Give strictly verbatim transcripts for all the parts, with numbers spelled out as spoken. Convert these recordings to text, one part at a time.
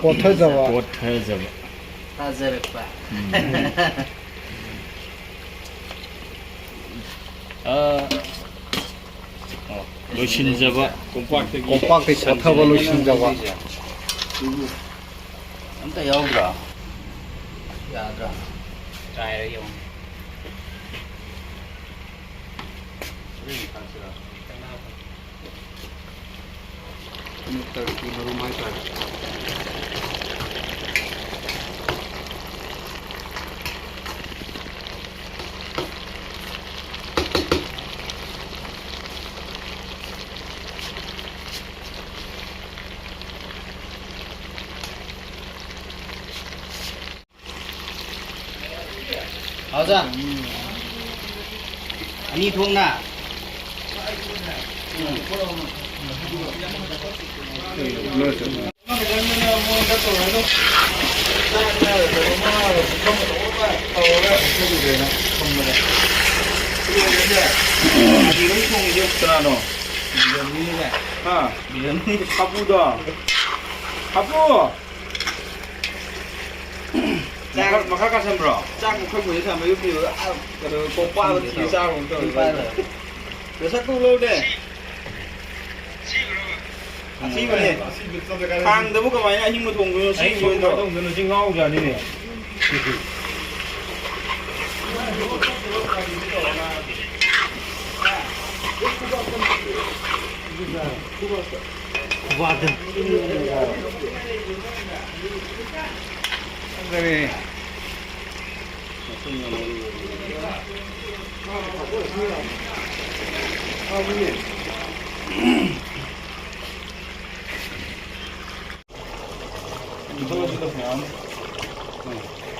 ꯀꯣꯠꯊꯖꯕ꯫ ꯀꯣꯠꯊꯖꯕ꯫ ꯊꯥꯖꯔꯛꯄ꯫ ꯎꯝ꯫ ꯑꯥ, ꯑꯣ, ꯂꯣꯏꯁꯤꯟꯖꯕ꯫ ꯀꯣꯝꯄꯥꯛꯇꯒꯤ꯫ ꯀꯣꯝꯄꯥꯛꯇꯒꯤ ꯀꯣꯠꯊꯕ ꯂꯣꯏꯁꯤꯟꯖꯕ꯫ ꯑꯝꯇ ꯌꯥꯎꯗ꯭ꯔꯣ? ꯌꯥꯗ꯭ꯔꯥ? ꯆꯥꯏꯔ ꯌꯦꯡꯉꯨ꯫ ꯍꯣꯔꯦꯟ ꯊꯥꯛꯁꯤꯔꯥ? ꯃꯔꯨꯝ ꯍꯥꯏꯇꯥꯔꯦ꯫ ꯍꯥꯎꯖ꯫ ꯑꯅꯤ ꯊꯣꯡꯅ꯫ ꯎꯝ꯫ ꯀꯅꯥꯅꯣ? ꯍꯥ? ꯍꯥꯄꯨꯗꯣ? ꯍꯥꯄꯨ! ꯃꯈꯥ, ꯃꯈꯥ ꯀꯥꯁꯟꯕ꯭ꯔꯣ? ꯆꯥꯛ ꯑꯩꯈꯣꯏ ꯃꯣꯏꯗ ꯊꯝꯕ ꯌꯨꯝ ꯄꯤꯕꯗ, ꯑꯥ, ꯀꯩꯅꯣ, ꯀꯣꯄꯥꯗ ꯊꯤꯔ ꯆꯥꯕ ꯑꯃ ꯇꯧꯔꯦ꯫ ꯅꯁꯛꯇꯨ ꯂꯧꯅꯦ꯫ ꯑꯁꯤꯕꯅꯦ꯫ ꯈꯥꯡꯗꯕꯨ ꯀꯃꯥꯏꯅ ꯑꯍꯤꯡꯕ ꯊꯣꯡꯗꯣꯏꯅꯣ? ꯑꯍꯤꯡꯕ ꯁꯤꯕꯅꯤꯗꯣ꯫ ꯀꯃꯥꯏꯅ ꯊꯣꯡꯗꯣꯏꯅꯣ? ꯁꯤ ꯉꯥꯎꯖꯥꯅꯤꯅꯦ꯫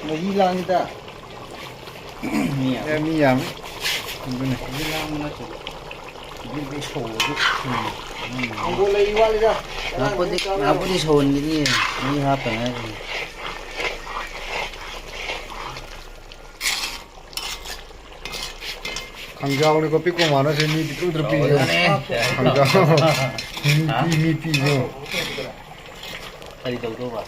ꯃꯍꯤ ꯂꯥꯡꯉꯤꯗ꯫ ꯃꯤ ꯌꯥꯝꯃꯤ꯫ ꯑꯦ, ꯃꯤ ꯌꯥꯝꯃꯤ꯫ ꯑꯗꯨꯅꯦ꯫ ꯃꯤ ꯂꯥꯡꯕ ꯅꯠꯇꯦ꯫ ꯕꯤꯛ ꯕꯤꯛ ꯁꯧꯕꯗꯨ꯫ ꯎꯝ꯫ ꯉꯥꯏꯍꯥꯛꯄꯨꯗꯤ, ꯉꯥꯏꯍꯥꯛꯄꯨꯗꯤ ꯁꯧꯍꯟꯈꯤꯅꯤ꯫ ꯃꯍꯤ ꯍꯥꯞꯇ ꯉꯥꯏꯔꯤ꯫ ꯈꯥꯡꯖꯥꯎꯅꯤꯀꯣ, ꯄꯤꯛꯄ ꯃꯥꯟꯅꯁꯦ, ꯃꯤ ꯄꯤꯛꯇ꯭ꯔꯨ ꯄꯤꯛꯇ꯭ꯔꯨ ꯄꯤꯌꯦ꯫ ꯆꯥꯎꯔꯦꯅꯦ꯫ ꯈꯥꯡꯖꯥꯎ꯫ ꯃꯤ ꯄꯤ-, ꯃꯤ ꯄꯤꯌꯦ꯫ ꯀꯔꯤ ꯇꯧꯗꯧꯕ?